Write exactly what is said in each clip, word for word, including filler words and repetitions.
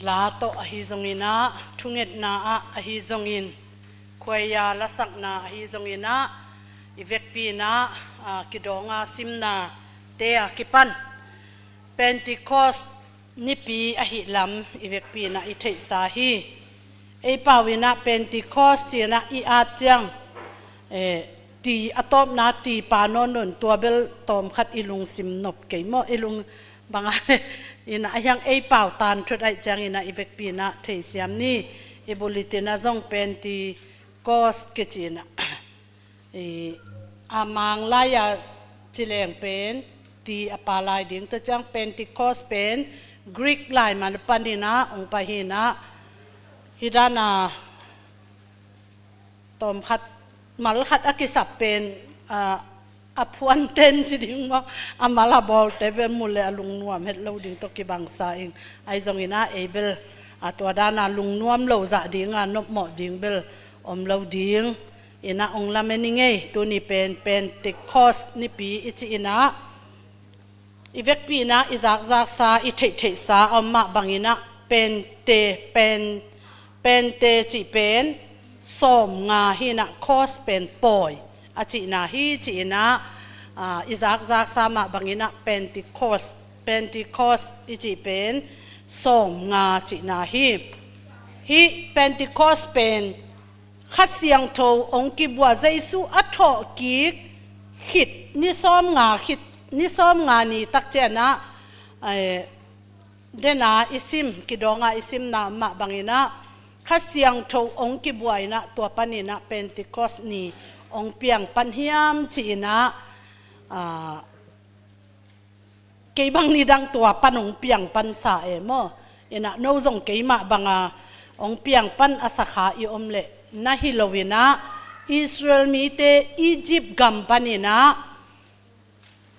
La tawh ahi zongin ah, thungetna ah ahi zongin, khuaia lasakna ahi zongin ah, i vekpi in ah, a, kidawng a simnate a kipan Pentecost nipi ahih lam i vekpi in ah i theihsa hi. Ei pau in ah Pentecost ci-in ah i at ciang, eh, ti a tawpna ti pa nawn nawn tua bel tawmkhat i lungsim nop kei maw, i lung bang a in ah a hiang ei pau tan thut ahih ciangin ah i vekpi in ah theisiam ni. I bulletin ah zong Pentecost kici in ah, i, a Mang lai-a ci leng pen ti a pa lai ding, tua ciang Pentecost pen Greek lai man panin ah hong pai hi in ah, hih dan a tawmkhat, mal khat a kisap pen, a, a phuanten ci ding maw, a mal a bawlte bel mu leh a lungnuam het lo ding tawh kibang sa ing. Ahi zongin ah ei bel, a, tua dan a lungnuam lo zah ding a nopmawh ding bel om lo ding in ah hong lamen ing ei. Tuni pen Pentecost nipi i cih in ah, i vekpi in ah i zakzaksa, i theihtheihsa a om mah bangin ah Pente, Pen, Pente cih pen sawmnga hi in ah, cost pen pawi a cihna hi ci-in ah, a, i zakzaksa mah bangin ah Pentecost, Pentecost i cih pen sawmnga cihna hi. Hih Pentecost pen Kha Siangtho hong kibua, Jesu a thawhkik khit ni sawmnga khit, ni sawmnga ni tak ciang ah, eh, den a i sim, kidawng a i simna mah bangin ah Kha Siangtho hong kibua in ah, tua panin ah Pentecost ni hong piang pan hiam ci-in ah, a, kei bang nidang tua pan hong piang pan sa e maw. In ah no zong keimah bang a hong piang pan a sa kha i om leh na hi lo in ah, Israel mite Egypt gam panin ah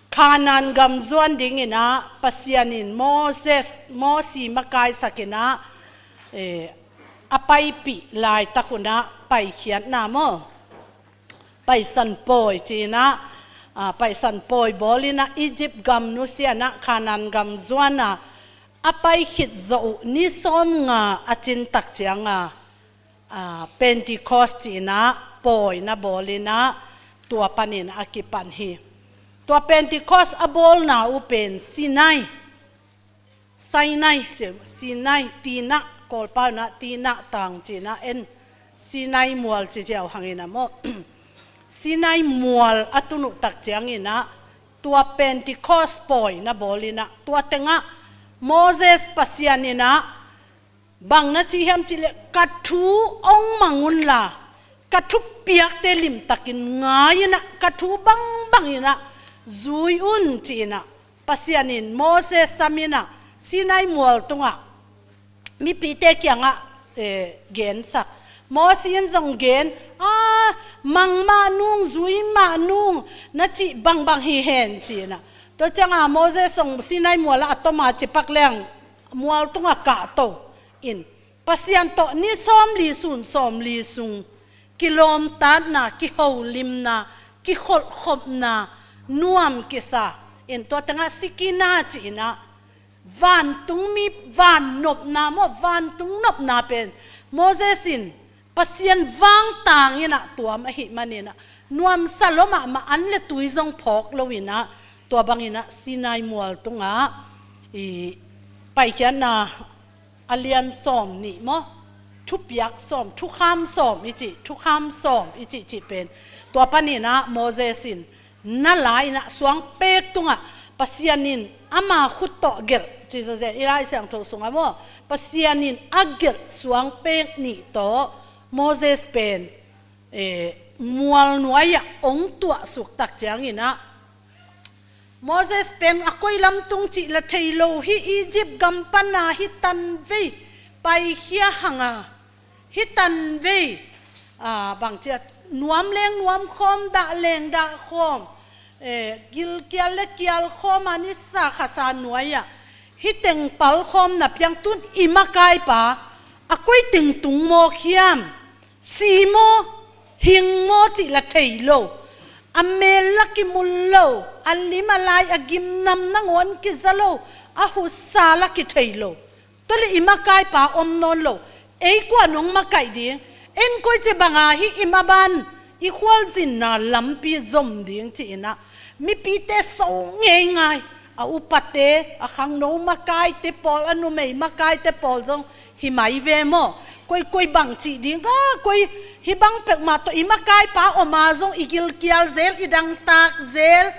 Kanaan gam zuan dingin ah Pasian in Moses, Mosi makaisak in ah, eh, a paipih laitak un ah paikhiatna maw, Paisan pawi ci-in ah, a, Paisan pawi bawl in ah Egypt gam nusia in ah Kanaan gam zuan a, a pai khit zawh uh ni sawmnga a cin tak ciang a, a, Pentecost ci-in ah pawi na bawl in ah, tua panin a kipan hi. Tua Pentecost a bawlna uh pen Sinai, Sinai ci, Sinai, Sinai, Kawlpau in ah Sinai tang ci-in ah en, Sinai mual ci ziau hangin ah maw. Sinai mual a tun uh tak ciangin ah tua Pentecost pawi na bawl in ah, tua teng ah Moses Pasian in ah bang na ci hiam cih leh, ka thu hong mang un la, ka thupiakte limtakin ngai in ah, ka thu bangbang in ah zui un ci-in ah Pasian in Moses sam in ah Sinai mual tungah mipite kiangah, eh, gensak. Mosi in zong gen, a, mang mah nung, zui mah nung, na cih bangbang hi hen ci-in ah. Tua ciang a Moses zong Sinai mual ah a tom a cipak leng mual tungah kahto in, Pasian tawh ni sawmli sun sawmli sung kilawmtatna, kiholimna, kikholhkhopna nuam kisa in, tua teng ah Shekinah ci-in ah, vantungmi, vannopna maw, vantung nopna pen Moses in Pasian vangtang in ah tuam ahih manin ah, nuamsa lua mahmah, an le tui zong phawk lo in ah, tua bangin ah Sinai mual tungah i paikhiatna a lian sawm nih maw, thupiak sawm, thukham sawm i cih, thukham sawm i cih cih pen, tua panin ah Moses in na la in ah suang pek tungah Pasian in ama khut tawh gelh ci zawzen i Lai Siangtho sungah maw, Pasian in a gelh suang pek nih tawh Moses pen, eh, mual nuai ah hong tuahsuk tak ciangin ah, Moses pen a koi lam tung cih la thei lo, hih Egypt gam pan a hih tanvei paikhia hang a, hih tanvei, a, bang ci a, nuam leng nuam khawm, dah leng dah khawm, eh, gil kial le kial khawm a, nisa khasa nuai ah hih teng pal khawm na piang, tun i makaipa a koi teng tung mawk hiam? Si maw, hing maw cih la thei lo. A mel la kimu lo, a lim a lai, a gimnam nangawn kiza lo, a husa la kithei lo. Tua le i makaipa om nawn lo. Ei kua nong makaih ding? En koi ci banga hi i maban i khualzinna lampi zom ding ci-inah mipite so ngeingai. A upate, a khangno makaite pawl, a numei makaite pawl zong hi mai ve maw? Koi koi bang cih ding ka, koi hi bang peuhmah tawh i makaipa oma zong i gilkial zel, i dangtak zel.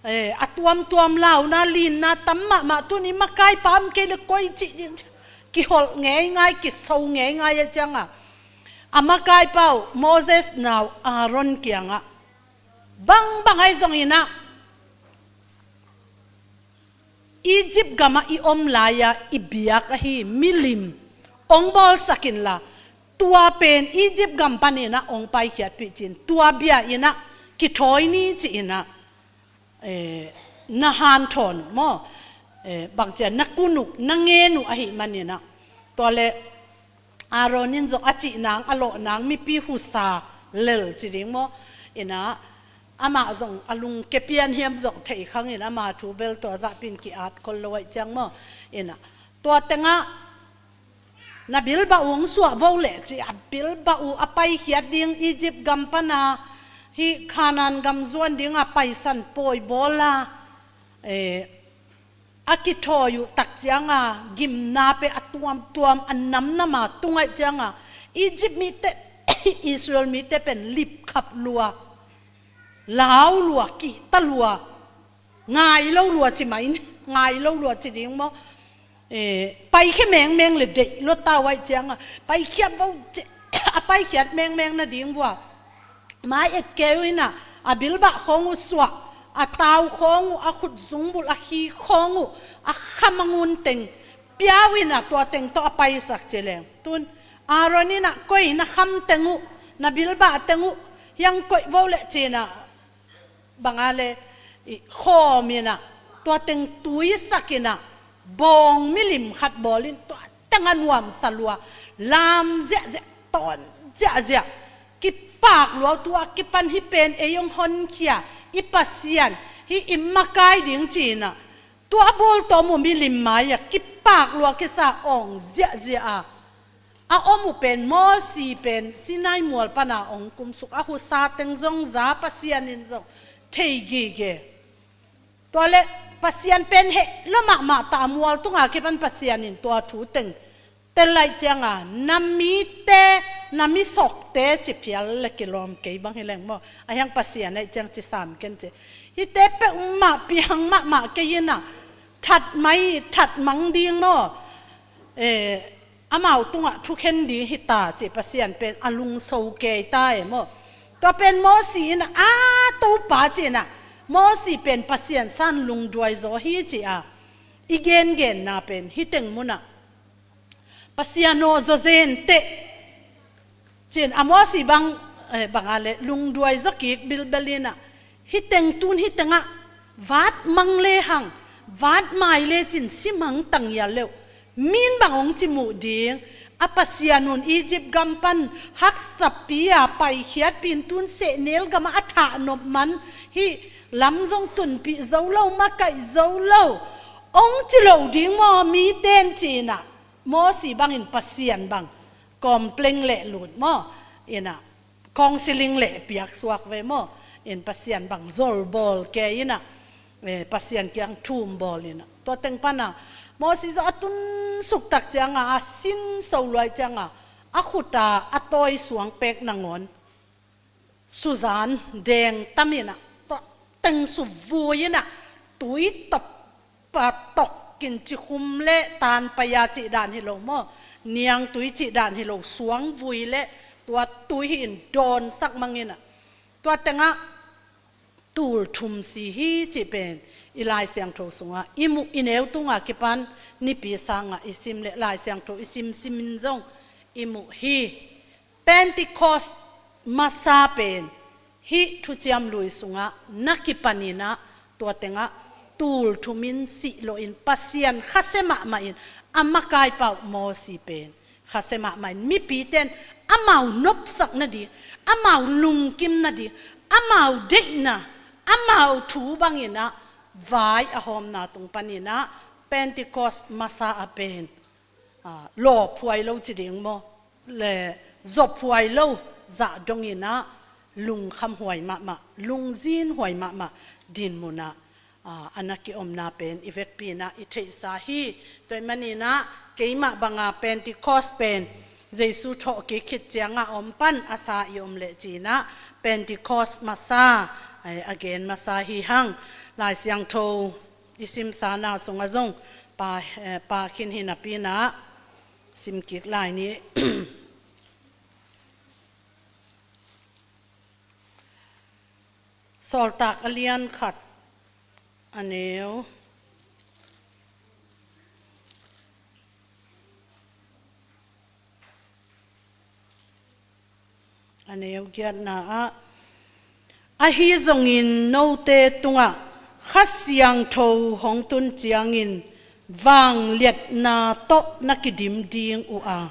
Eh, a tuamtuam launa, linna tam mahmah tun i makaipa om kei le koi cih ding. Kiholh ngeingai, kiso ngeingai a cianga a makaipa uh Moses nau Aaron kiangah bangbang ahi zonginah Egypt gamah i om lai-a i biak ahi milim ong bawlsak inla, tua pen Egypt gam paninah ong paikhiatpih ci-in, tua bia inah kithawi ni ci-inah, eh, na hanthawn uh maw? Eh, bangcia na kun uh, na ngen uh ahi maninah. Tua le Aaron in zong a cih nang, a lawh nang, mipi husa lel ci ding maw? Inah amah zong a lungke pian hiam zong thei khangin ama thu bel tua zahpin ki-at khol lo aih ciang maw? Inah tua tengah na bilbah uh hong suah vo leh ci, a bilbah uh a paikhiat ding Egypt gam pana hi Kanaan gam zuan dinga paisan pawi bawla, eh, a kithawi uh tak cianga gimna pe a tuamtuam a namnama tungaih cianga Egypt mite Israel mite pen lipkhap lua, lau lua, kihta lua, ngai lo lua ci mai, ngai lo lua ci ding maw? Eh, paikhia mengmeng le deih lo tau aih cianga paikhia vo ci, a paikhiat mengmeng nading vua mai et keu inah a bilbah khawng uh suah, a tau khawng uh, a khutzungbul, a khi khawng uh, a khamangun teng piau inah tua teng tawh a paisak ci leng. Tun Aaron inah koi na kham teng uh, na bilbah teng uh hiang koih vo leh cinah banga le i khawm inah tua teng tuisak inah bawng milim khat bawlin tua teng a nuamsa lua, lam ziahziah, tawn ziahziah, kipak lua, tua kipan hi pen ei hong honkhia i Pasian hi i makai ding cinah tua a bawltawm uh milim mai-ah kipak lua kisa awng ziahziah a a om uh pen Mosi pen Sinai mual pana hong kumsuk a husa teng zong za, Pasian in zong thei gige. Tua le Pasian pen heh lo mahmah ta a mual tunga kipan Pasian in tua thu teng tel laih cianga na mite, na misokte ci phial le kilawm kei bang hi leng maw? A hiang Pasian aih ciang ci sam ken ci. Hite peuhmah piang mahmah kei inah that mai, that mang ding maw? Eh, amau tungah thukhen ding hita ci Pasian pen a lungso kei ta e maw? Tua pen Mosi in a topa cinah Mosi pen Pasian san lungduai zaw hi ci-a i gengenna pen hiteng munah Pasian aw zawzen teh cin a Mosi bang, eh, banga le lungduai zaw kik bilbel inah hiteng tun hitengah vat mang le hang, vat mai le cin si mang tangial leuh. Min bang hong ci muh ding, a Pasian un Egypt gam pan haksapi-a paikhiatpin tun sehnel gamah a thahnop man hih lam zong tunpih zo lo, makaih zo lo hong ci lo ding maw miten cinah Mosi bangin Pasian bang complain leh lut maw? Inah counseling leh piaksuak ve maw? In Pasian bang zolbawl kei inah, eh, Pasian kiang thumbawl inah tua teng pana Mosi zaw a tunsuk tak cianga a sinso luai cianga a khuta a tawi suang pek nangawn suzan deng tam inah tua teng suvui inah tui tawp a tok kin cikhum le tanpai-a cih dan hi lo maw? Niangtui cih dan hi lo, suangvui le tua tui hi-in dawnsak mang inah tua tengah tul thum si hi cih pen i Lai Siangtho sungah i muh i neu tunga kipan nipi sangah i sim le Lai Siangtho i simsimin zong i muh hi. Pentecost masa pen hih thuciam lui sungah na kipaninah tua tengah tul thumin sih loin Pasian khasia mahmahin a makaipa uh Mosi pen khasia mahmahin mipite in amau nopsak nading, amau lungkim nading, amau deihna, amau thu banginah vai a hawmna tung paninah Pentecost masa a pen ah, lawphuai lo ci ding maw, le zawphuai lo zah dongin ah lungkhamhuai mahmah, lungzinhuai mahmah dinmunah, ah, a na kiomna pen i vekpi-in ah i theihsa hi. Tua ahih manin ah keimah banga Pentecost pen Jesu thawhkik khit ciangah a om pan a sa i om leh ci-in ah Pentecost masa, eh, a gen masa hi hang. Lai Siangtho i simsana sungah zong pa, eh, pa khin hi napi-in ah simkik lai ni. Sawltak a lian khat, a neu, a neu giatna ah, ahi zongin note tungah Kha Siangtho hong tun ciangin vangliatna tawh na kidim ding uh a,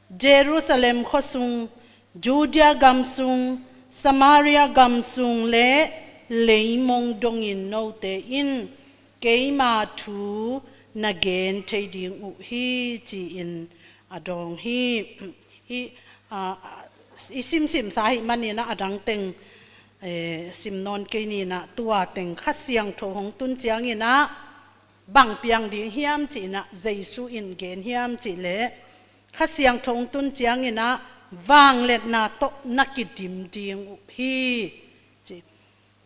Jerusalem khuasung, Judea gamsung, Samaria gamsung le leimong dongin note in keima thu na gen thei ding uh hi, ci-in a dawng hi. Hih, ah, i simsimsa ahih manin ah a dang teng, eh, sim nawn kei ni-in ah, tua teng Kha Siangtho hong tun ciangin ah bang piang ding hiam ci-in ah Jesu in gen hiam cih leh, Kha Siangtho hong tun ciangin ah vangliatna tawh na kidim ding uh hi, ci.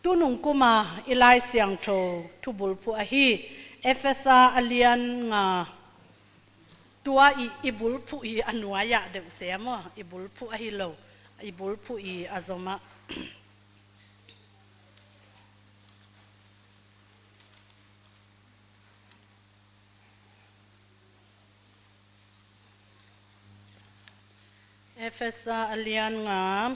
Tunung kuma i Lai Siangtho thubulphuh ahi Efesa a lian nga, tua i, i bulphuh i a nuai-ah deuh se maw, i bulphuh ahi lo, i bulphuh i a zomah. Efesa a lian nga,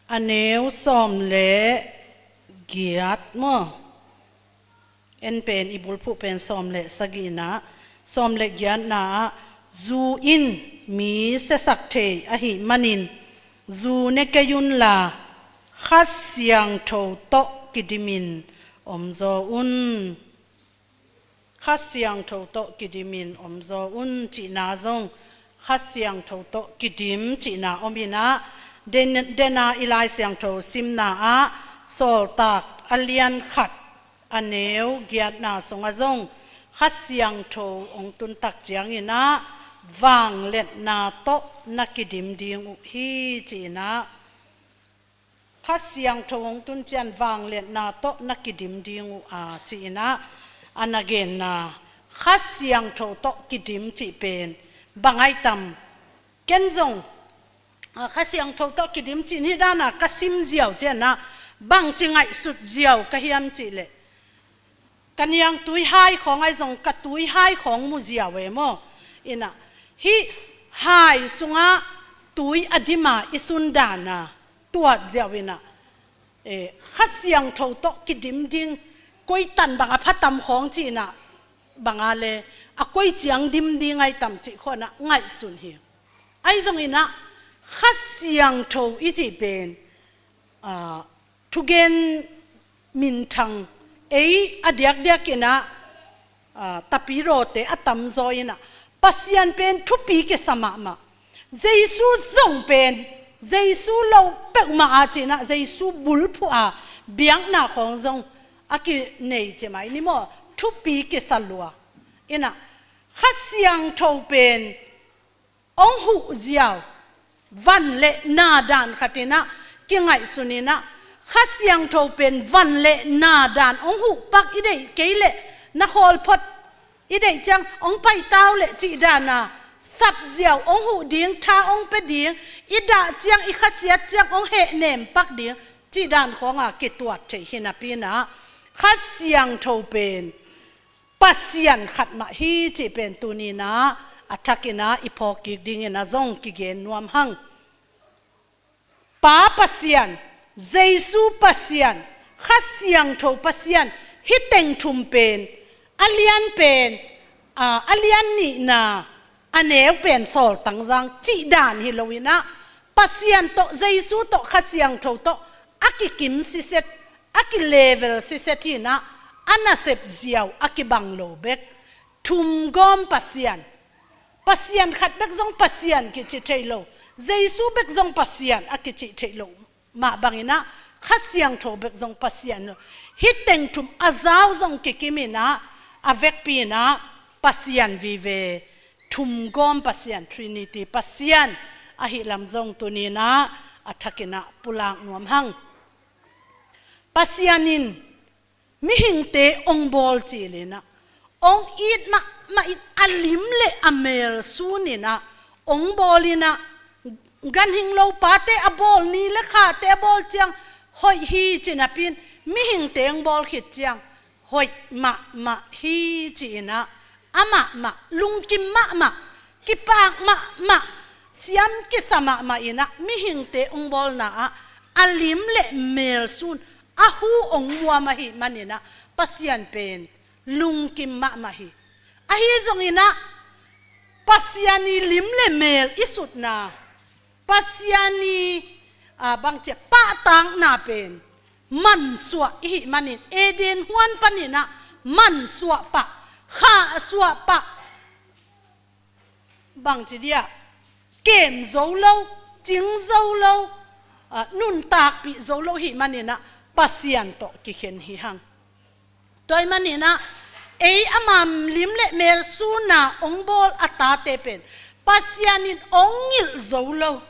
a neu sawm le giat maw? En pen i bulphuh pen sawm le sagihna, sawm le giatna ah, zu in mi siasak thei ahih manin zu ne kei unla, Kha Siangtho tawh kidimin omzaw un. Kha Siangtho tawh kidimin omzaw un cihna zong, Kha Siangtho tawh kidim cihna om in ah, den, dena i Lai Siangtho simna ah, Sawltak a lian khat, a neu giatna sungah zong, Kha Siangtho hong tun tak ciangin ah vangliatna tawh na kidim ding uh hi, ci-in ah, Kha Siangtho hong tun ciang vangliatna tawh na kidim ding uh a, ci-in ah a na genna, Kha Siangtho tawh kidim cih pen bang ai tam? Ken zong, a, Kha Siangtho tawh kidim cih hih dan a ka sim ziau ciang ah bangci ngaihsut ziau ka hiam cih leh, ka niangtui hai khawng ahi zong ka tui hai khawng mu ziau e maw? In ah, hih hai sungah tui a dim a i sun dan a tuat ziau in ah, eh, Kha Siangtho tawh kidim ding, koi tan bang a pha tam khawng ci-in ah, bang a le a koi ciang dim ding ai tam cih khawng ah ngaihsun hi. Ahi zongin ah Kha Siangtho i cih pen, ah, thugen minthang, ei a diakdiak in ah, ah, tapirawte a tamzaw in ah, Pasian pen thupi kisa mahmah. Jesu zong pen, Jesu lo peuhmah a ci-in ah, Jesu bulphuh a biakna khawng zong a kinei ci mai ni maw, thupi kisa lua. In ah, Kha Siangtho pen hong huh ziau, van le na dan khat in ah kingaihsun in ah, Kha Siangtho pen van le na dan hong huh pak i deih kei leh, na khawl phot i deih ciang hong paita uh leh cih dan a sap ziau, hong huh ding, tha hong pia ding, i dah ciang, i khasiat ciang hong hehnem pak ding cih dan khawng a kituat thei hi napi-in ah, Kha Siangtho pen Pasian khat mah hi cih pen tuni-in ah a thak in ah i phawk kik dingin ah zong kigen nuam hang. Pa Pasian, Jesu Pasian, Kha Siangtho Pasian, hih teng thum pen, a lian pen, a, a lian nihna, a neu pen sawltangzang cih dan hi lo in ah, Pasian tawh, Jesu tawh, Kha Siangtho tawh a kikim siset, a kilevel siset hi in ah, a nasep ziau a kibang lo bek. thumgawm Pasian. Pasian khat bek zong Pasian kici thei lo. Jesu bek zong Pasian a kici thei lo mah bangin ah, Kha Siangtho bek zong Pasian lo. Hih teng thum a zau zong kikim in ah, a vekpi in ah Pasian vive, thumgawm Pasian, Trinity Pasian ahih lam zong tuni in ah a thak in ah pulak nuam hang. Pasian in mihingte hong bawl cil in ah, hong it mahmah in, a lim le a meel sun in ah hong bawl in ah, ganhing lopate a bawl, ni le khate a bawl ciang hoih hi ci napi in, mihingte hong bawl khit ciang hoih mahmah hi ci in ah, a mahmah, lungkim mahmah, kipak mahmah, siam kisa mahmah in ah mihingte hong bawlna ah a lim le meel sun, a hu hong muam ahih manin ah Pasian pen lungkim mahmah hi. Ahi zongin ah Pasian i lim le meel i sutna, Pasian i, a, bangci a, pahtakna pen mansuah i hih manin, Eden huan panin ah mansuah pah, khahsuah pah, bangci dia, kem zo lo, cing zo lo, a, nuntakpih zo lo hih manin ah Pasian tawh kikhen hi hang. Tua ahih manin ah, ei ama lim le meel sun a hong bawl a tate pen Pasian in hong ngilh zo lo.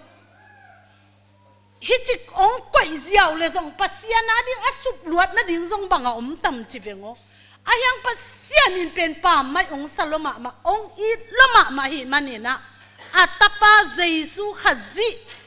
Hih ci hong koih ziau le zong Pasian ading a supluat nading zong bang a om tam ci veng aw. Ahi hang Pasian in pen pammaih hong sa lua mahmah, hong it lua mahmah ahih manin ah, a tapa Jesu Khazih,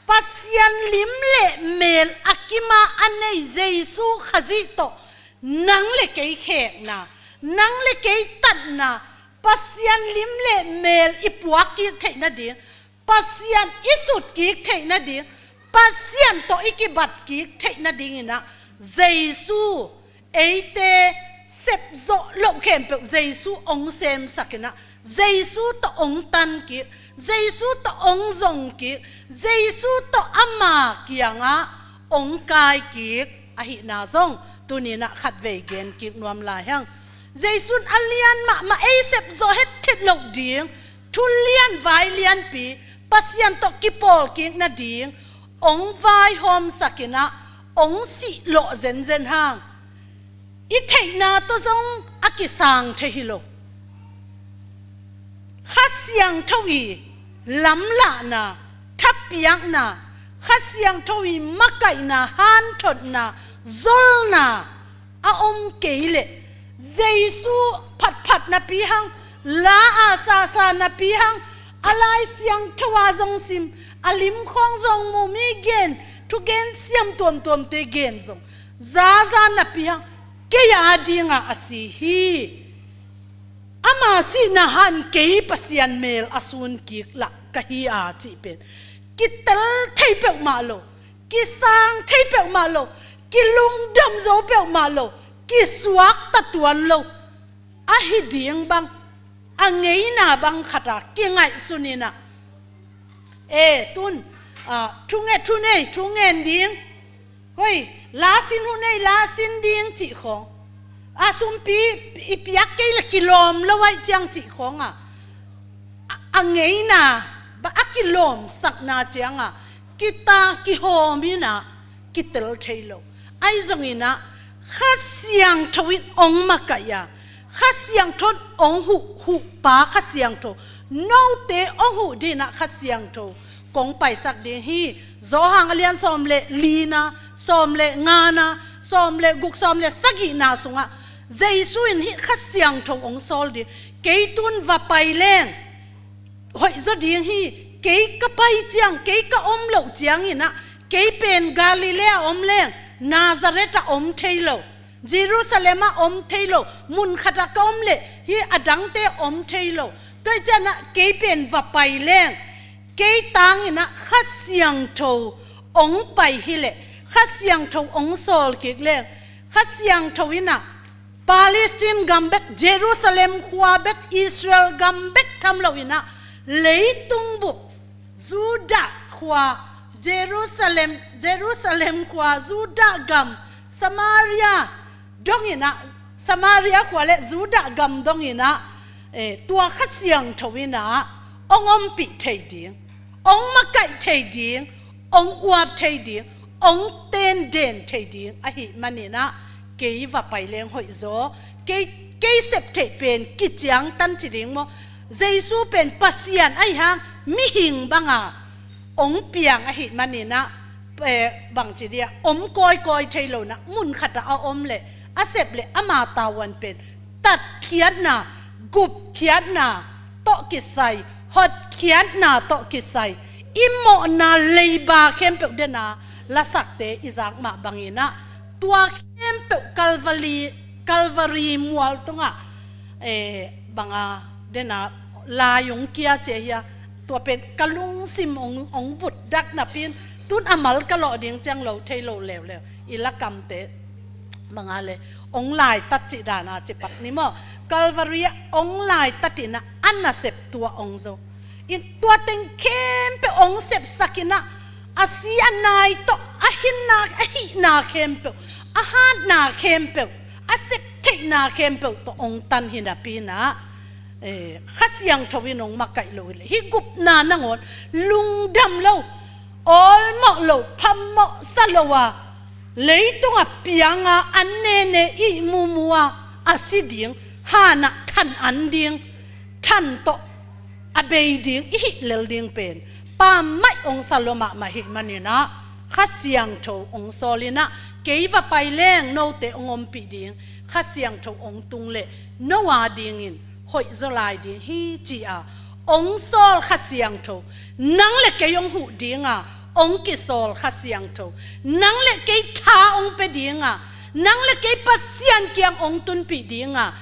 Pasian lim le meel a kim a a nei Jesu Khazih tawh nang le kei khekna, nang le kei tatna, Pasian lim le meel i puak kik theih nading, Pasian i sut kik theih nading, Pasian tawh i kibat kik theih nadingin ah Jesu, eite sepzawh loh khempeuh Jesu hong semsak in ah, Jesu tawh hong tan kik, Jesu tawh hong zong kik, Jesu tawh ama kiangah hong kai kik ahihna zong tuni in ah khatvei gen kik nuam lai hang. Jesu in a lian mahmah, ei sepzawh hethet loh ding, thu lian vai lianpi, Pasian tawh kipawl kik nading hong vaihawmsak in ah, hong sih lawh zenzen hang. I theihna tawh zong a kisang thei hi lo. Kha Siangtho i lamlahna, thapiakna, Kha Siangtho i makaihna, hanthotna, zolna a om kei leh, Jesu phatphat napi hang, la a sasa napi hang, a Lai Siangtho a zong sim, a lim khawng zong mu, mi gen, thugen siam tuamtuamte gen zong zaza napi hang, kei a dinga a si hi. Ama sihna hang kei Pasian meel a sun kik lah ka hi a cih pen kitel thei peuhmah lo, kisang thei peuhmah lo, kilungdam zo peuhmah lo, kisuakta tuan lo ahi ding bang, a ngeina bang khat a kingaihsun in ah, e, tun, a, thunge, thunei, thungen ding, hoi, lasin, hunei, lasin ding cih khawng, a, sumpi i piak kei le kilawm lo ahih ciang cih khawng a, a, a ngeina, ba, a kilawmsakna ciang a, kita kihawm in ah kitel thei lo. Ahi zongin ah, Kha Siangtho in hong makaih a, Kha Siangtho in hong huh, huhpa Kha Siangtho, note hong huh dingin ah Kha Siangtho kong paisak ding hi. Johan a lian sawm le lina, sawm le ngana, sawm le guk, sawm le sagihna sungah Jesu in hih Kha Siangtho hong sawl ding. Kei tun va pai leng hoih zaw ding hi. Kei ka pai ciang, kei ka om loh ciangin ah, kei pen Galilee ah om leng, Nazareth ah om thei lo, Jerusalem ah om thei lo, mun khat ah ka om leh hih a dangte om thei lo. Tua ahih ciangin ah kei pen va pai leng, kei tangin ah Kha Siangtho hong pai hi leh, Kha Siangtho hong sawl kik leng, Kha Siangtho in ah Palestine gam bek, Jerusalem khua bek, Israel gam bek tham loin ah, leitung bup Judah khua, Jerusalem, Jerusalem khua, Judah gam, Samaria dongin ah, Samaria khua le Judah gam dongin ah, eh, tua Kha Siangtho in ah hong ompih thei ding, hong makaih thei ding, hong uap thei ding, hong tenden thei ding ahih manin ah kei va pai leng hoih zaw, kei, kei sep theih pen kiciangtan ci ding maw, Jesu pen Pasian ahih hang mihing banga hong piang ahih manin ah, eh, bangci dia om kawikawi thei lo in ah, mun khat ah a om leh a sep leh ama tavuan pen tatkhiatna, gupkhiatna tawh kisai, hotkhiatna tawh kisai, i mawhna leiba khempeuh den a lasakte i zak mah bangin ah, tua khempeuh Calvary, Calvary mual tungah, eh, banga den a lai hong kia ci hi a, tua pen ka lungsim hong, hong vut dak napi in, tun a mal ka lawh ding ciang lo thei lo leuleu, i lakamte banga le hong laitat cih dan a ci pak ni maw. Calvary ah hong laitat in ah a nasep tua hong zo. In tua teng khempeuh hong sepsak in ah, a si a nai tawh, a hinna, a hihna khempeuh, a hatna khempeuh, a sep theihna khempeuh tawh hong tan hi napi in ah, eh, Kha Siangtho in hong makaih lo hi leh, hih gupna nangawn lungdam lo, awlmawh lo, phamawhsa lo a, leitungah piang a, an nene ihmu mu a, a si ding, han ah than an ding, than tawh a bei ding i hih lel ding pen Pa maih hong sa lua mahmah ahih manin ah, Kha Siangtho hong sawl in ah, kei va pai leng note hong ompih ding Kha Siangtho hong tung leh no a dingin hoih zaw lai ding hi ci a hong sawl Kha Siangtho, nang le kei hong huh ding a hong kisawl Kha Siangtho, nang le kei tha hong pia ding a, nang le kei Pasian kiang hong tunpih ding a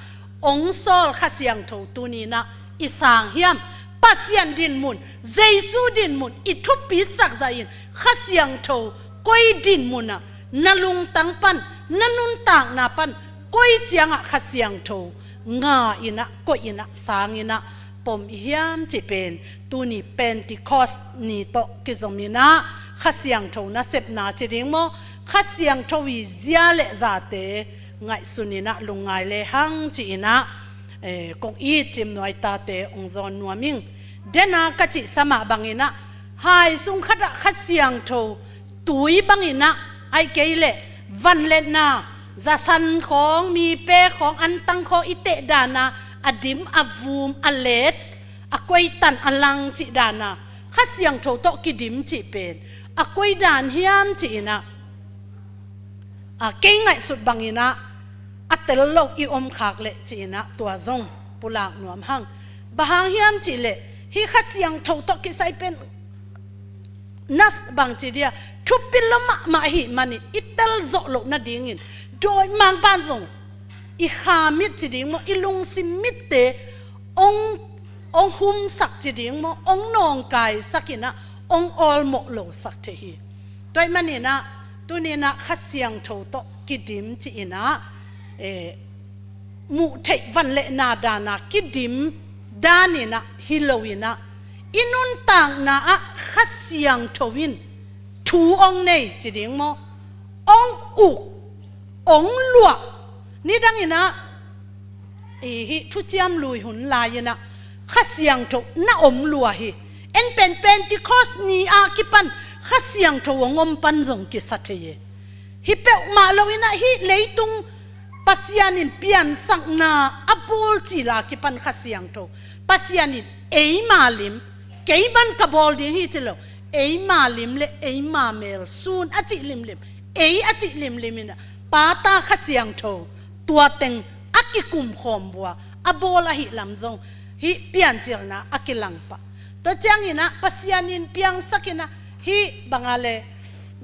hong sawl Kha Siangtho tuni in ah i sang hiam? Pasian dinmun, Jesu dinmun i thupitsak zah in, Kha Siangtho koi dinmun ah na lungtang pan, na nuntakna pan koi ciangah Kha Siangtho nga in ah, koih in ah, sang in ah pom i hiam cih pen tuni Pentecost ni tawh kizom in ah, Kha Siangtho nasepna ci ding maw, Kha Siangtho i zia le zate ngaihsun in ah lungngai lehang ci in ah, eh, kong it cimnuai tate hong zawn nuam ing. Den a ka cihsa mah bangin ah, hai sung khat ah Kha Siangtho tui bangin ah, ahih kei leh vanletna, zasan khawng, mipe khawng, antang khawng i teh dan a, a dim, a vum, a let, a koitan, a lang cih dan a, Kha Siangtho tawh kidim cih pen a koi dan hiam ci in ah, a, kei ngaihsut bangin ah a tel lo i om khak leh ci in ah tua zong pulak nuam hang. Bang hang hiam cih leh, hih Kha Siangtho tawh kisai pen na, bangci dia, thupi lo mahmah ahih manin i tel zawh loh nadingin dawimangpa'n zong i kha mit ci ding maw, i lungsim mitte hong, hong humsak ci ding maw, hong nawngkaisak in ah, hong awlmawh losak thei hi. Tua ahih manin ah tuni in ah Kha Siangtho tawh kidim ci in ah, eh, muh theih vanletna dan a kidim dan in ah hi lo in ah, i nuntakna ah Kha Siangtho in thu hong nei ci ding maw, hong uk, hong luah. Nidang in ah, i, hih Thuciam Lui hun lai in ah Kha Siangtho na om lua hi. En pen Pentecost ni a kipan Kha Siangtho hong om pan zong kisa thei e. Hi peuhmah lo in ah, hih leitung Pasian in piansakna a bawl cil a kipan Kha Siangtho, Pasian in eima lim, kei bang ka bawl ding hi ci lo, eima lim le eima mel sun a cih limlim, ei a cih limlim in ah, Pa, Ta, Kha Siangtho, tua teng a kikum khawm vua a bawl ahih lam zong hih piancilna a kilang pah. Tua ciangin ah Pasian in piangsak in ah, hih bang a le,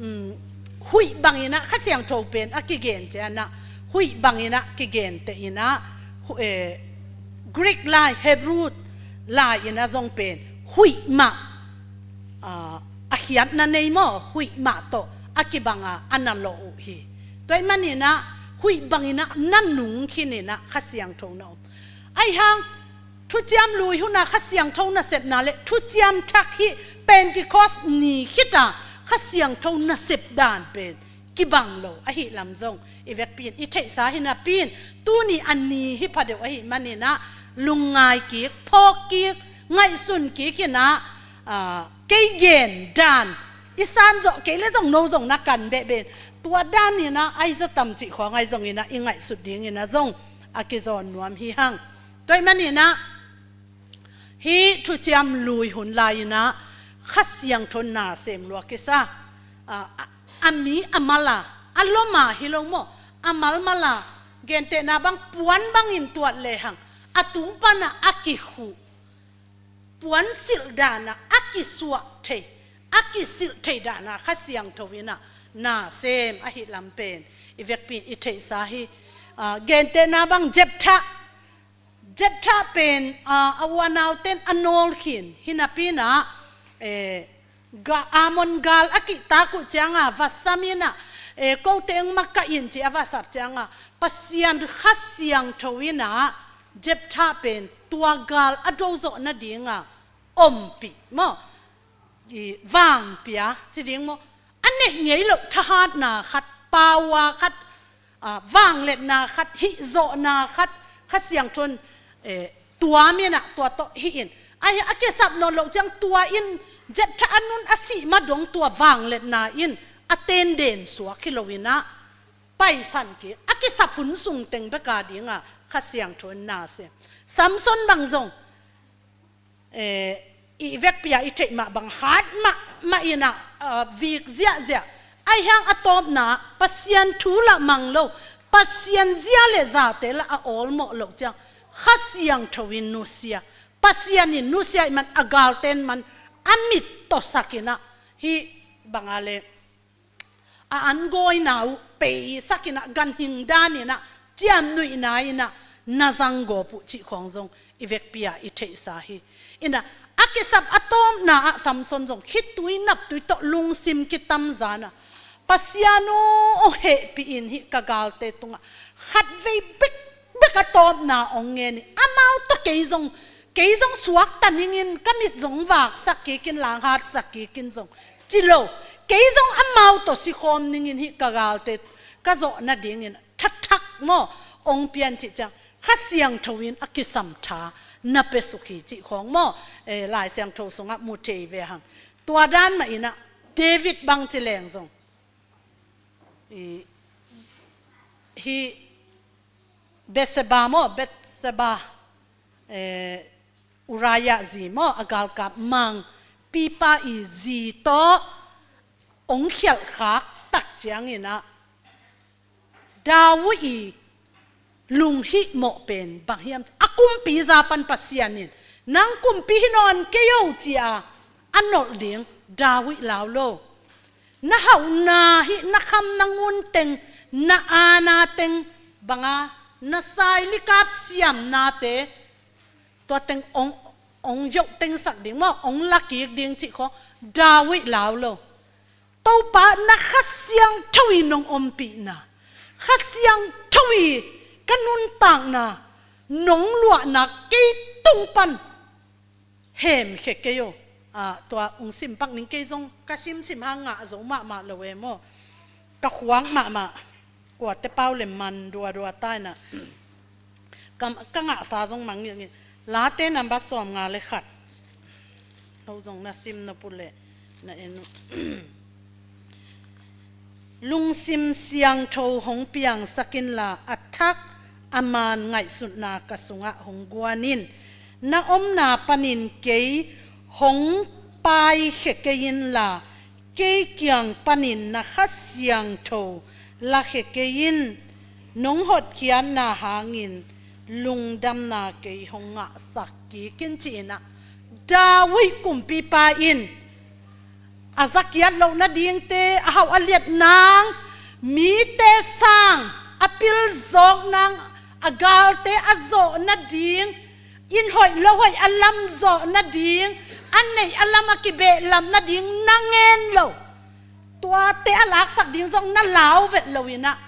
um, huih bangin ah Kha Siangtho pen a kigente in ah, huih bangin ah kigente in ah, hu-, eh, Greek lai, Hebrew lai in ah zong pen huih mah, ah, a khiatna nei maw, huih mah tawh a kibang a, a na lawh uh hi. Tua ahih manin ah huih bangin ah na nung khin in ah Kha Siangtho na om. Ahih hang Thuciam Lui hun a Kha Siangtho nasepna le Thuciam Thak hih Pentecost ni khit a Kha Siangtho nasep dan pen kibang lo ahih lam zong i vekpi in i theihsa hi napi in, tuni a ni hi phadeuh ahih manin ah, lungngai kik, phawk kik, ngaihsun kik in ah, ah, kei gen dan i san zawh kei le zong no zong na kan behbeh in, tua dan in ah ahi zaw tam cih khawng ahi zongin ah i ngaihsut dingin ah zong a kizawn nuam hi hang. Tua ahih manin ah hih thuciam lui hun lai-in ah Kha Siangtho nasem lua kisa. A, a, a mi a mal a, a lom a hi lo maw, a malmal a, gentehna bang puan bangin tuat lehang a tung panah a kikhuh, puan silh danah a kisuah thei, a kisilh thei danah Kha Siangtho in ah nasem ahih lam pen i vekpi in i theihsa hi. A, gentehna bang Jephthah, Jephthah pen, a, a unauten a nawl khin, hi napi in ah, eh, ga, Ammon gal a kihtak uh ciangah va sam in ah, eh, kote hong makaih in ci a va sap ciangah Pasian Kha Siangtho in ah Jephthah pen tua gal a do zawh nadingah ompih maw, i vangpia ci ding maw, a neih ngei loh thahatna khat, power khat, a, vangliatna khat, hihzawhna khat, Kha Siangtho in, eh, tuam in ah tua tawh hih in. Ahi a kisap nawn loh ciang tua in Jephthah a nun a sih ma dong tua vangliatna in a tenden suak hi lo in ah paisan kik, a kisap hun sung teng bek a dingah Kha Siangtho in nasem. Samson bang zong, eh, i vekpi ah i theih mah bang hat mahmah in ah, ah, vik ziahziah. Ahi hang a tawpna Pasian thu lah mang lo, Pasian zia le zate lah a awlmawh loh ciang Kha Siangtho in nusia, Pasian in nusia ahih man a galten man a mit tawsak in ah hih bang a le a angawina uh peisak in ah ganhing dan in ah ciamnuihna in ah na zanggawp uh cih khawng zong i vekpi ah i theihsa hi. In ah a kisap a tawpna ah Samson zong khitui naptui tawh lungsim kitamzan ah Pasian aw, aw hehpih in hih ka galte tungah khatvei bek bek a tawpna hong ngen in, amau tawh kei zong, kei zong suakta ningin ka mit zong vaksak kik in, langhatsak kik in zong ci lo, kei zong amau tawh sikhawm ningin hih ka galte ka zawh nadingin thathak maw hong pian cih ciang Kha Siangtho in a kisam tha na piasuk hi cih khawng maw, eh, Lai Siangtho sungah mu thei ve hang. Tua dan mah in ah David bang ci leng zong, i, hih Bathsheba maw, Bathsheba, eh, Uriah zi maw, a galkap mang pipa i zi tawh hong khialhkhak tak ciangin ah David i lunghihmawh pen bang hiam, a kumpi za pan Pasian in nang kumpi hi nawn kei o ci-a a nolh ding David lau lo. Na hauhna hih na kham na ngun teng, na aana teng banga, na sailikap siamnate, tua teng ong, ong yoh tengsak ding maw, ong lakik ding cih khawng David lau lo. Topa na Kha Siangtho i nong ompihna, Kha Siangtho i ka nuntakna nong luahna kei tung pan hemkhia kei o. Ah, tua ong sim pak ning, kei zong ka simsim hang ngah zo mahmah lo e maw. Ka khuak mahmah. Kuate pau le man duadua ta in ah. Ka, ka ngahsa zong mangngilh ngilh. Late nambat sawmnga le khat. No zong na sim nop uh leh na en uh. Lungsim siangtho hong piangsak inla, a thak a man ngaihsutna ka sungah hong guan in. Na omna panin kei hong paikhia kei inla, kei kiang panin na Kha Siangtho lakhia kei in. Nong hotkhiatna hangin lungdamna kei hong ngahsak kik in, ci-in ah David kumpipa in a zakiat loh nadingte, a hauh a liat nang, mite sang a pilzawk nang, a galte a zawh nading, inn hoih lo hoih a lam zawh nading, a neih a lam a kibehlap nading na ngen lo. Tuate a laksak ding zong na lau vet lo in ah,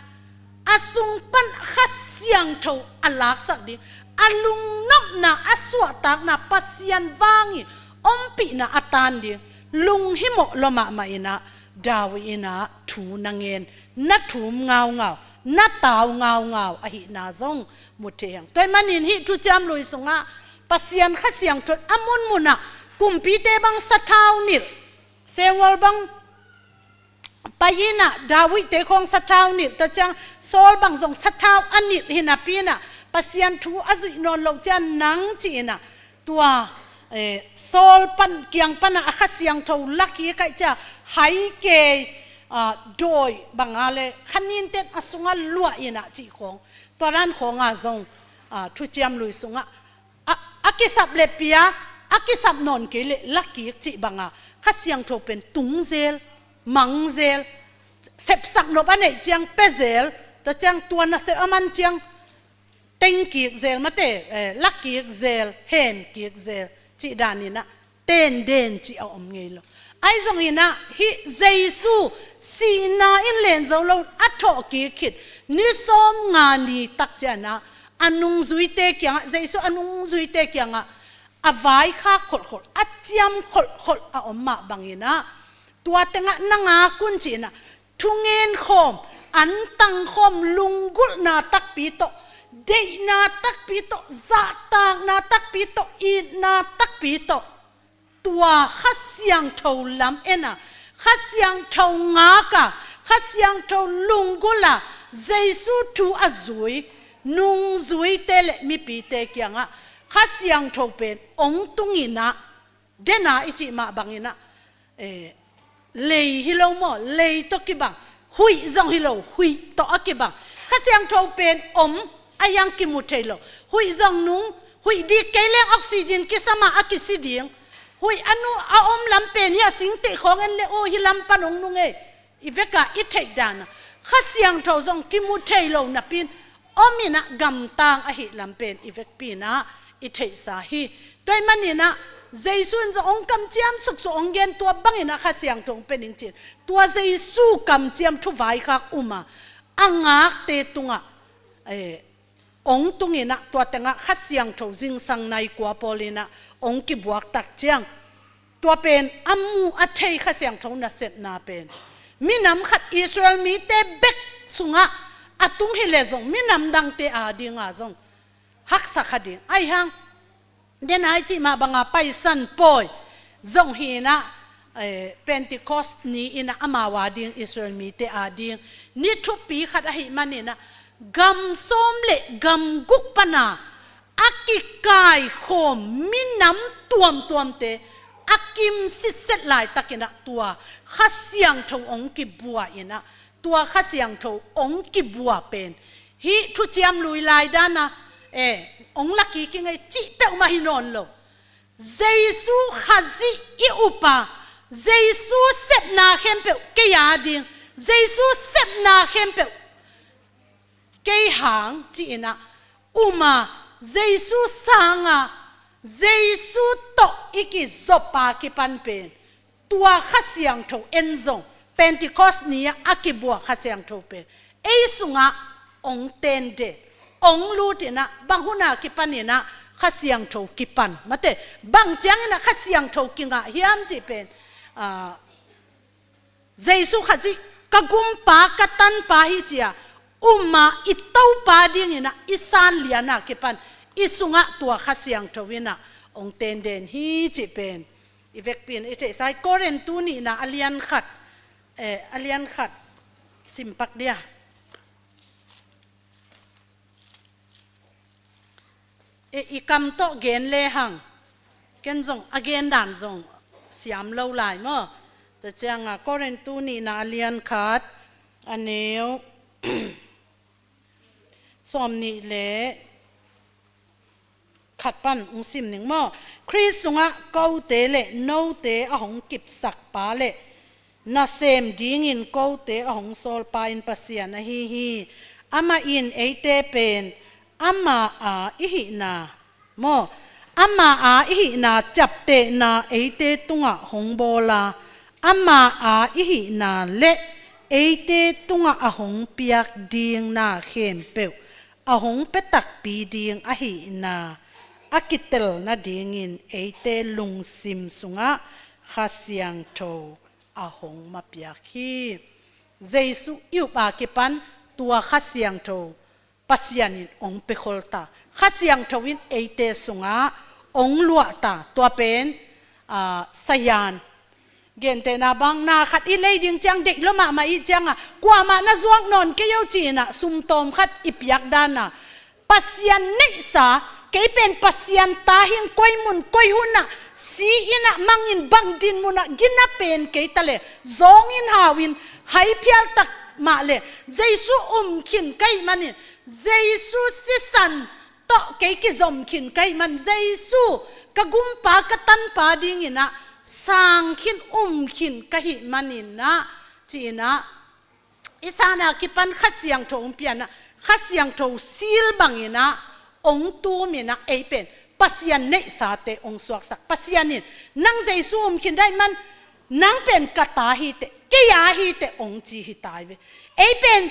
a sung pan Kha Siangtho a laksak ding, a lungnopna, a suahtakna, Pasian vang i ompihna a tan ding lunghimawh lua mahmah in ah, David in ah thu na ngen, na thum ngaungau, na tau ngaungau ahihna zong mu thei hang. Tua ahih manin hih Thuciam Lui sungah Pasian Kha Siangtho in a munmunah kumpite bang sathau nilh, Samuel bang pai inah Davidte khawng sathau nilh, tua ciang Saul bang zong sathau a nilh hi napi inah Pasian thu a zuih nawn loh ciang nang ci inah tua, eh, Saul pan, kiang panah a Kha Siangtho la kik ahih ciang hai kei, ah, dawi banga le kha ninten a sungah luah inah cih khawng, tua dan khawnga zong, ah, Thuciam Lui sungah a, a kisap le pia, a kisap nawn kei le la kik cih banga Kha Siangtho pen tung zel, mang zel, sepsak nop a neih ciang pia zel, tua ciang tua nasep a man ciang teng kik zel mate, eh, la kik zel, hem kik zel cih dan inah tenden cih a om ngei lo. Ahi zong inah hih Jesu sihna in len zo lo a thawh kik khit ni sawmnga ni tak ciang inah a nungzuite kiangah, Jesu a nungzuite kiangah a vaikhak kholhkholh, a ciam kholhkholh a om mah bang inah tua tengah na ngak un ci inah thungen khawm, antang khawm, lunggulhna takpi tawh, deihna takpi tawh, zahtakna takpi tawh, itna takpi tawh, tua Kha Siangtho lam en a, Kha Siangtho ngak a, Kha Siangtho lunggulh a, Jesu thu a zui nungzuite le mipite kiangah Kha Siangtho pen ong tung inah, dena i cih mah bang inah, eh, lei hi lo maw, lei tawh kibang, huih zong hi lo, huih tawh a kibang. Kha Siangtho pen om, a hiang kimu thei lo. Huih zong nung, huih dik kei leng oxygen kisam a a kisi ding. Huih a nu a om lam pen hi a, singteh khawng en le aw, hih lam pan ong nung ei, i vekah i theih dan a. Kha Siangtho zong kimu thei lo napi in om inah gamtang ahih lam pen i vekpi inah i theihsa hi. Tua ahih man inah Jesu in zong ong kamciam suksuh, ong gen, tua bang inah Kha Siangtho ong pia ning ci-in tua Jesu kamciam thu vaikhak um a, a ngakte tungah, eh, ong tung inah tua tengah Kha Siangtho zingsang nai kua pawl inah ong kibuak tak ciang, tua pen a mu a thei Kha Siangtho nasepna pen minam khat Israel mite bek sungah a tung hi le zong minam dangte a dinga zong haksa kha ding. Ahi hang, dena i cih mah banga Paisan Pawi zong hi inah, eh, Pentecost ni inah amau a ding, Israel mite a ding ni thupi khat ahih man inah gam sawm le gam guk pana a kikaikhawm minam tuamtuamte a kim sitset laitak inah tua Kha Siangtho ong kibua inah, tua Kha Siangtho ong kibua pen hih Thuciam Lui lai dana, eh, ong la kik ing ei cih peuhmah hi nawn lo. Jesu Khazih i up a, Jesu sepna khempeuh kei a ding, Jesu sepna khempeuh kei hang ci inah um a, Jesu sang a, Jesu tawh i kizop a kipan pen tua Kha Siangtho en zong, Pentecost ni-ah a kibua Kha Siangtho pen ei sungah ong tenden, ong lut inah, bang hun a kipan inah Kha Siangtho kipan, mate, bang ciang inah Kha Siangtho kingah hiam cih pen, ah, Jesu Khazih ka gumpa, ka tanpa hi ci-a um a, i Topa ding inah i san lian a kipan i sungah tua Kha Siangtho inah ong tenden hi cih pen i vekpi in i theihsa hi. Korin tu nihna a lian khat, eh, a lian khat simpak dia. I, i kam tawh gen lehang, ken zong a gen dan zong siam lo lai maw. Tua cianga Korin tu nihna a lian khat, a neu sawm nih le khat pan ung sim ning maw. Khrist sungah kote le note a hong kipsakpa le nasem dingin kote a hong sawlpa in Pasian ahi hi. Amah in eite pen ama a i hihna maw, ama a i hihna ciaptehna eite tungah hong bawl a, ama a i hihna le eite tungah a hong piak ding na khempeuh a hong pia takpi ding ahihna a kitel nadingin eite lungsim sungah Kha Siangtho a hong mapiak hi. Jesu i up a kipan tua Kha Siangtho Pasian in hong pekhol ta. Kha Siangtho in eite sungah hong luah ta. Tua pen, ah, sayan. Gentehna bang, na khat i lei ding ciang deih lua mahmah i ciangah, kuamah na zuak nawn kei o ci-inah sumtawm khat i piak dana, Pasian neihsa, kei pen Pasian ta hing, koi mun koi hunah si inah mangin bang din munah gina pen kei ta le, zawngin hau in hai phial tak mah le, Jesu um khin ka hih manin, Jesu sisan tawh kei kizom khin ka hih man, Jesu ka gumpa ka tanpa dinginah sang khin um khin ka hih maninah, ci-inah i sana kipan Kha Siangtho hong pianah, Kha Siangtho sil banginah hong tuminah ei pen Pasian neihsate hong suaksak. Pasian in nang Jesu um khin daih man, nang pen ka ta hi teh, kei a hi teh hong ci hi tai ve. Ei pen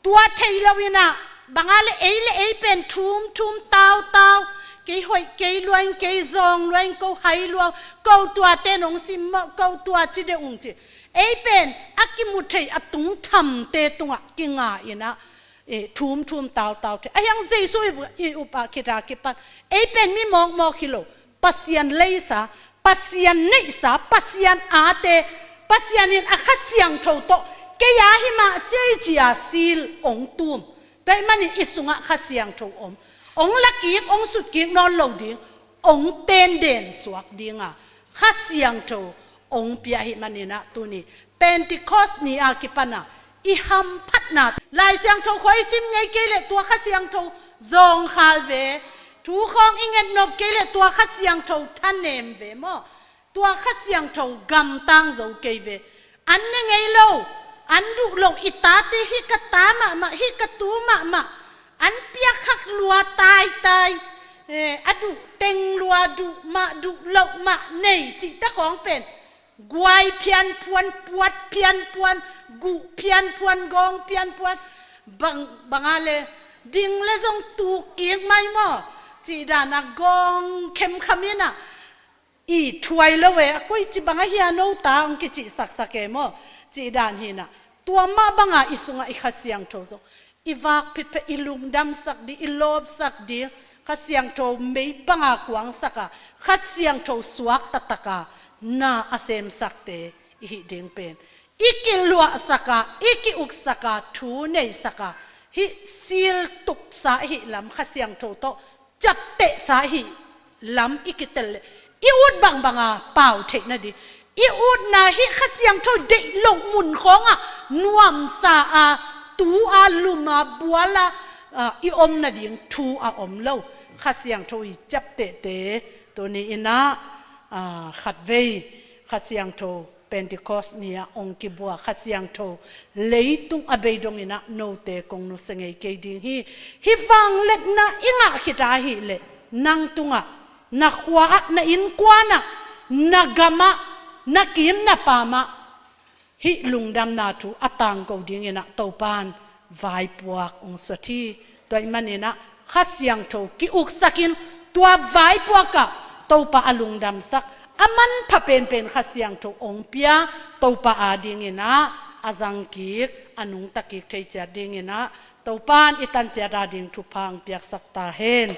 tua thei loinah, banga le ei le ei pen thum thum tau tau, kei hoih kei luain, kei zawng luain, ko hai lua, ko tuate nong simmawh, ko tua ci deuh ung ci. Ei pen a kimu thei a tung thamte tungah kinga inah, eh, thum thum tau tau thei. A hiang Jesu i, i upah khita kipan ei pen mi mawkmawk hi lo. Pasian leisa, Pasian neihsa, Pasian ate, Pasian in a Kha Siangtho tawh kei a hi mah ciai ci-a sil hong tum. Tua hih manin i sungah Kha Siangtho om. Hong lakik, hong sutkik nawn lo ding, hong tenden suak dinga Kha Siangtho hong pia ahih maninah tuni Pentecost ni a kipana i hamphatna, Lai Siangtho khua i sim ngei kei leh tua Kha Siangtho zawngkhal ve. Thu khawng i ngetnop kei leh tua Kha Siangtho thanem ve maw? Tua Kha Siangtho gamtang zo kei ve. An ne ngei lo, an duh lo, i tate hih ka ta mahmah, hih ka tu mahmah, an piakkhak lua taitai, eh, a duh teng lua, duh mah, duh loh mah nei cihte khawng pen guai phianphuan, puat phianphuan, guh phianphuan, gawng phianphuan, bang, banga le ding le zong tuk kik mai maw? Cih dana gawng khemkham inah i thuai lo e, a koici bang a hia no ta hong kicihsaksak e maw? Cih dan hinah tua mah banga i sungah i Kha Siangtho zong i vak phitphit, i lungdamsak ding, i lawpsak ding, Kha Siangtho mei banga kuangsaka, Kha Siangtho suak taktaka na a semsakte i hih ding pen i kiluahsaka, i kiuksaka, thu neisaka, hih sil tupsa i hih lam Kha Siangtho tawh ciaptehsa i hih lam i kitel leh i ut bangbanga pau theih nading, i utna hih Kha Siangtho deih loh mun khawngah nuamsa a, tu a, lum a, bual a, ah, i om nading thu a om lo. Kha Siangtho i ciaptehte tuni inah, ah, khatvei Kha Siangtho Pentecost ni-ah hong kibua Kha Siangtho leitung a bei donginah note kong nusia ngei kei ding hi. Hih vangliatna i ngah khit ahih leh nang tungah, na khuaah, na innkuanah, na gamah, na kim na pamah hih lungdamna thu a tangko dinginah Topan vaipuak hong suat hi. Tua hih maninah Kha Siangtho ki-uksakin tua vaipuakah Topa a lungdamsak, a manpha penpen Kha Siangtho hong pia Topa adinginah a zangkik, a nungtakik thei ciat dinginah Topan i tanciat ading thupha hong piaksak ta hen.